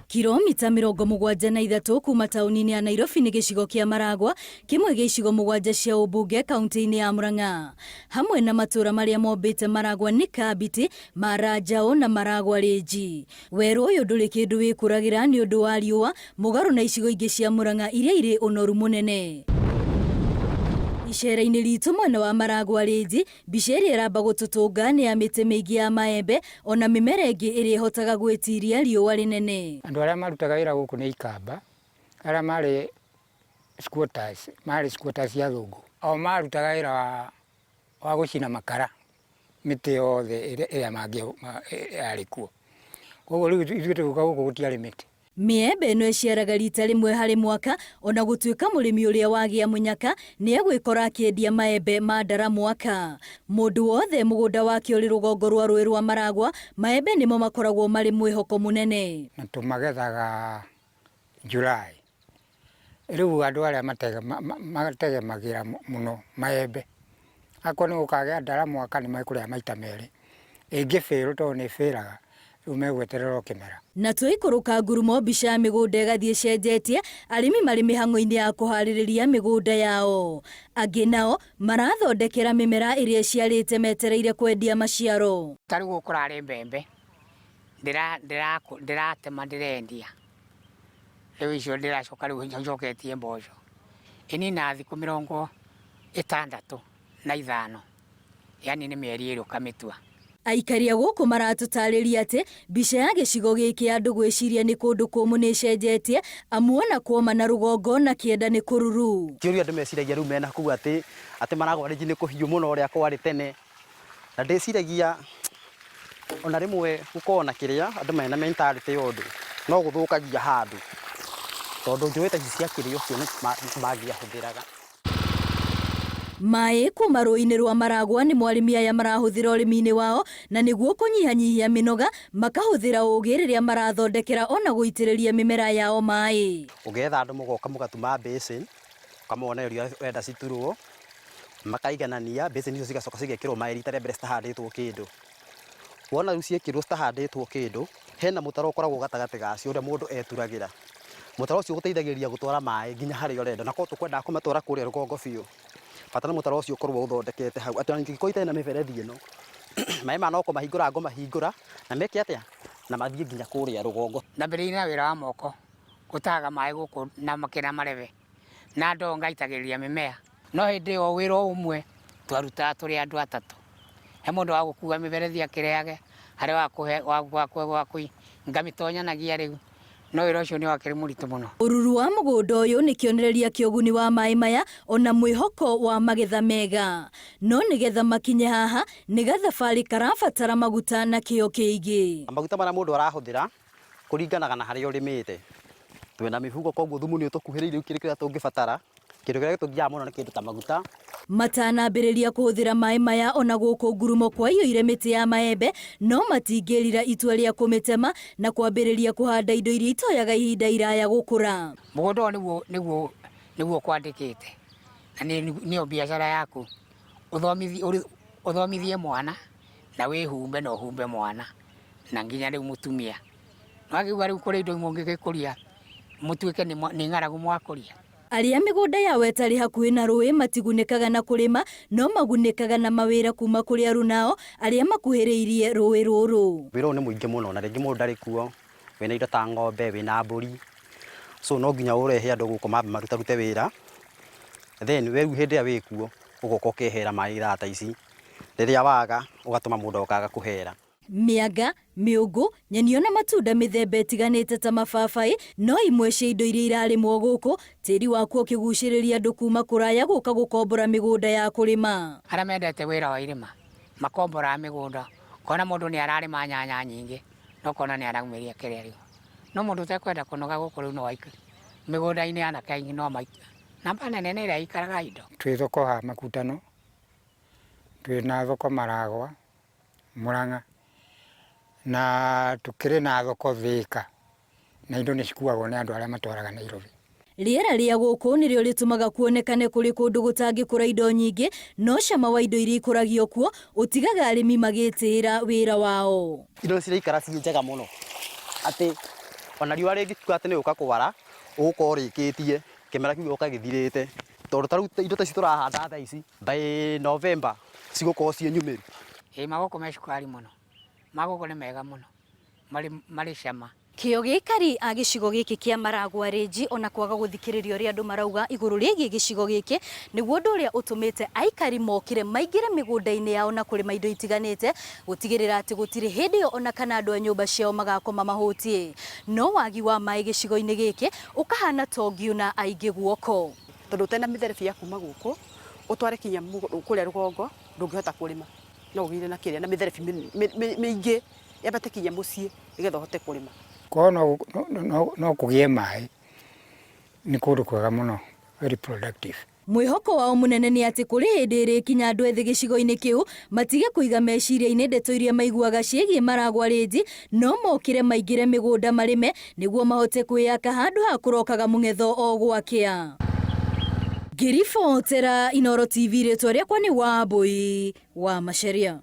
Kilomita 73 kuma taũni-inĩ ya Nairobi nĩ gĩcigo kĩa Maragwa, kĩmwe gĩa icigo 7 cia ũmbunge kaunti-inĩ ya Murang'a. Hamwe na matũũra marĩa mombĩte Maragwa nĩ Kambiti, Maranjaũ na Maragwa Rĩnji. Werũ ũyũ ndũrĩ kĩndũ wĩkũragĩra nĩ ũndũ wa riũa, mũgarũ na icigo ingĩ cia Murang'a iria irĩ ũnoru mũnene. Icera-inĩ ritũ mwena wa Maragwa Rĩnji, Mbica ĩrĩa ĩramba gũtũtũnga nĩ ya mĩtĩ mĩingĩ ya maembe o na mĩmera ĩngĩ ĩrĩa ĩhotaga gwĩtiria riũa rĩnene. Andũ arĩa marutaga wĩra gũkũ nĩ ikamba, arĩa marĩ squatters, marĩ squatters cia athũngũ. O marutaga wĩra wa gũcina makara mĩtĩ yothe ĩrĩa yarĩ kuo. Koguo rĩu ithuĩ tũgĩũka gũkũ gũtiarĩ mĩtĩ. Mĩembe ĩno ĩciaraga rita rĩmwe harĩ mwaka ona gũtuĩka mũrĩmi ũrĩa wagĩa mũnyaka nĩegwĩkora akĩendia maembe ma ndara mwaka. Mũndũ wothe mũgũnda wake ũrĩ rũgongo rwa rũĩ rwa Maragwa, maembe nĩmo makoragwo marĩ mwĩhoko mũnene. Na tũmagethaga July. Rĩu andũ arĩa mategemagĩra mũno maembe, akorwo nĩ gũkagĩa ndara mwaka nĩ mekũrĩha maita merĩ, ĩngĩ fail tondũ nĩ ĩbĩraga, rĩu megweterera o kĩmera. Na twaikũrũka ngurumo mbica ya mĩgũnda ĩgathiĩ ĩcenjetie, arĩmi marĩ mĩhang'o-inĩ ya kũharĩrĩria mĩgũnda yao. Angĩ nao marathondekera mĩmera ĩrĩa ĩciarĩte metereire kwendia maciaro. Ta rĩu gũkũ kũrarĩ mbembe ndĩratema ndĩrendia. Rĩu icio ndĩracoka rĩu njoketie mboco. Ĩninaga thikũ 65, yaani nĩ mĩeri ĩrĩ ũkamĩtua. Aikari a gũkũ maratũtarĩria atĩ mbica ya gĩcigo gĩkĩ andũ gwĩciria nĩ kũndũ kũmũ nĩ ĩcenjetie amu ona kuoma na rũgongo na kĩenda nĩ kũruru. Ti ũrĩa andũ meciragia rĩu mena kũu atĩ atĩ Maragwa Ridge nĩ kũhiũ mũno ũrĩa kwarĩ tene. Na ndĩciragia ona rĩmwe gũkorwo na kĩrĩa andũ mena mentality ya ũndũ no gũthũkagia handũ tondũ njũĩ ta ici cia kĩrĩa ũcio nĩ mangĩahũthĩraga. Maĩ kuma rũĩ-inĩ rwa Maragwa nĩmo arĩmi aya marahũthĩra ũrĩmi-inĩ wao na nĩguo kũnyihanyihia mĩnoga makahũthĩra ũgĩ rĩrĩa marathondekera ona gũitĩrĩria mĩmera yao maĩ. Ũgetha andũ mũgoka mũgatuma basin, ũkamonereria ũrĩa ũrenda citurwo, makaiganania, basin icio cigacoka cigekĩrwo maĩ rita rĩa mbere citahandĩtwo kĩndũ. Wona rĩu ciekĩrwo citahandĩtwo kĩndũ, hena mũtaro ũkoragwo gatagatĩ gacio ũrĩa mũndũ eturagĩra. Mũtaro ũcio ũgũteithagĩrĩria gũtwara maĩ nginya harĩa ũrenda, na korwo tũkwendaga kũmatwara kũrĩa rũgongo biũ, bata nĩ mũtaro ũcio ũkorwo ũthondekete hau, atĩ ona ingĩkorwo itarĩ na mĩberethi ĩno, maĩ maya no kũmahingũra ngũmahingũra, na meke atĩa? Na mathiĩ nginya kũrĩa rũgongo. Ndambĩrĩirie na wĩra wa moko, gũtahaga maĩ gũkũ na makĩra marebe. na ndoo ngaitagĩrĩria mĩmea. No hĩndĩ ĩyo wĩra o ũmwe twarutaga tũrĩ andũ atatũ. He mũndũ wa gũkua mĩberethi akĩrehage, harĩ wa kũhe wa kũ ngamĩtonyanagia rĩu, no wĩra ũcio nĩ wakĩrĩ mũritũ mũno. Ũruru wa mũgũnda ũyũ nĩ kĩonereria kĩa ũguni wa maĩ maya ona mwĩhoko wa magetha mega. No nĩgetha makinye haha nĩ gathabarĩ karabatara maguta na kĩo kĩingĩ. Maguta marĩa mũndũ arahũthĩra Kũringanaga na harĩa ũrĩmĩte. Twĩna mĩhuko koguo thumu nĩ ũtũkuhĩrĩirie rĩu kĩndũ kĩrĩa tũngĩbatara. Kĩndũ kĩrĩa gĩtũgiaga mũno nĩ kĩndũ ta maguta. Matanambĩrĩria kũhũthĩra maĩ maya ona gũkũ ngurumo kwaiyũire mĩtĩ ya maembe no matingĩrira itua rĩa kũmĩtema na kwambĩrĩria kũhanda indo iria itoyaga ihinda iraya gũkũra. Mũgũnda ũyũ nĩguo nĩguo nĩguo ũkwandĩkĩte na nĩyo biacara yaku, ũthomithie mwana na wĩhumbe na ũhumbe mwana. na nginya rĩu mũtumia. Nĩwakĩigua rĩu kũrĩ indo mũngĩgĩkũria mũtuĩke nĩ ng'aragu mwakũria. Arĩa mĩgũnda yao ĩtarĩ hakuhĩ na rũĩ matigunĩkaga na kũrĩma no magunĩkaga na mawĩra kuma kũrĩ aruna ao arĩa makuhĩrĩirie rũĩ rũrũ. Wĩra ũyũ nĩ mũingĩ mũno na rĩngĩ mũndũ ndarĩ kuo, wĩna indo ta ng'ombe, wĩna mbũri, so no nginya ũrehe andũ gũkũ mambe marutarute wĩra, then we rĩu hĩndĩ ĩrĩa wĩ kuo ũgoka ũkehera maĩ thaa ta ici, rĩrĩa waga ũgatũma mũndũ agoka agakũhera. Mĩanga, mĩũngũ, nyeni ona matunda mĩthemba ĩtiganĩte ta mababaĩ no imwe cia indo iria irarĩmwo gũkũ, tĩri wakuo ũkĩgucĩrĩria andũ kuma kũraya gũka gũkombora mĩgũnda ya kũrĩma. Arĩa mendete wĩra wa irĩma makomboraga mĩgũnda, ũkona mũndũ nĩ ararĩma nyanya nyingĩ na ũkona nĩ araumĩria kĩrĩa rĩu. No mũndũ ũtekwenda kũnoga gũkũ rĩu no aikare mĩgũnda-inĩ anake aingĩ no maikare, namba nene nĩ ĩrĩa ĩikaraga indo. Twĩ thoko haha Makutano, twĩna thoko Maragwa, Murang'a, na tũkĩrĩ na thoko Thĩka, na indo nĩ cikuagwo nĩ andũ arĩa matwaraga Nairobi. Rĩera rĩa gũkũ nĩrĩo rĩtũmaga kuonekane kũrĩ kũndũ gũtangĩkũra indo nyingĩ, no cama wa indo iria ikũragio kuo ũtigaga arĩmi magĩtĩĩra wĩra wao. Indo nĩ ciraikara ciĩ njega mũno, atĩ Ona riũa rĩngĩkiuga atĩ nĩ gũka kwara, ũgũkorwo ũrĩkĩtie kĩmera kĩu gĩgoka gĩthirĩte. Tondũ ta rĩu indo ta ici tũrahanda thaa ici, by November cigũkorwo ciĩ nyumĩru. Ĩĩ magũkũ me cukari mũno, magũkũ nĩ mega mũno, marĩ marĩ cama. Kĩo gĩa aikari a gĩcigo gĩkĩ kĩa Maragwa Range ona kwaga gũthikĩrĩria ũrĩa andũ marauga igũrũ rĩgiĩ gĩcigo gĩkĩ nĩguo ũndũ ũrĩa ũtũmĩte aikari mokĩre maingĩre mĩgũnda-inĩ yao na kũrĩma indo itiganĩte gũtigĩrĩra atĩ gũtirĩ hĩndĩ ĩyo ona kana andũ a nyũmba ciao magakoma mahũtiĩ. No wagi wa maĩ gĩcigo-inĩ gĩkĩ ũkahana ta ũngiuna aingĩ guoko. Tondũ ũtarĩ na mĩberethi ya kuma gũkũ ũtware kinya kũrĩa rũgongo ndũngĩhota kũrĩma. No ũgĩire na kĩrĩa na mĩberethi mĩingĩ yambate kinya mũciĩ nĩgetha ũhote kũrĩma. Korwo no kũgĩe maĩ nĩ kũndũ kwega mũno, very productive. Mwĩhoko wao mũnene nĩ atĩ kũrĩ hĩndĩ ĩrĩkinya andũ ethĩ gĩcigo-inĩ kĩu matige kũiga meciria-inĩ ndeto iria maiguaga ciĩgiĩ Maragwa Range no mokĩre maingĩre mĩgũnda marĩme nĩguo mahote kwĩyaka handũ ha kũrokaga mũng'etho o gwakĩa. Ngĩribotera Inooro TV rĩtwa rĩakwa nĩ Wambui wa Macharia.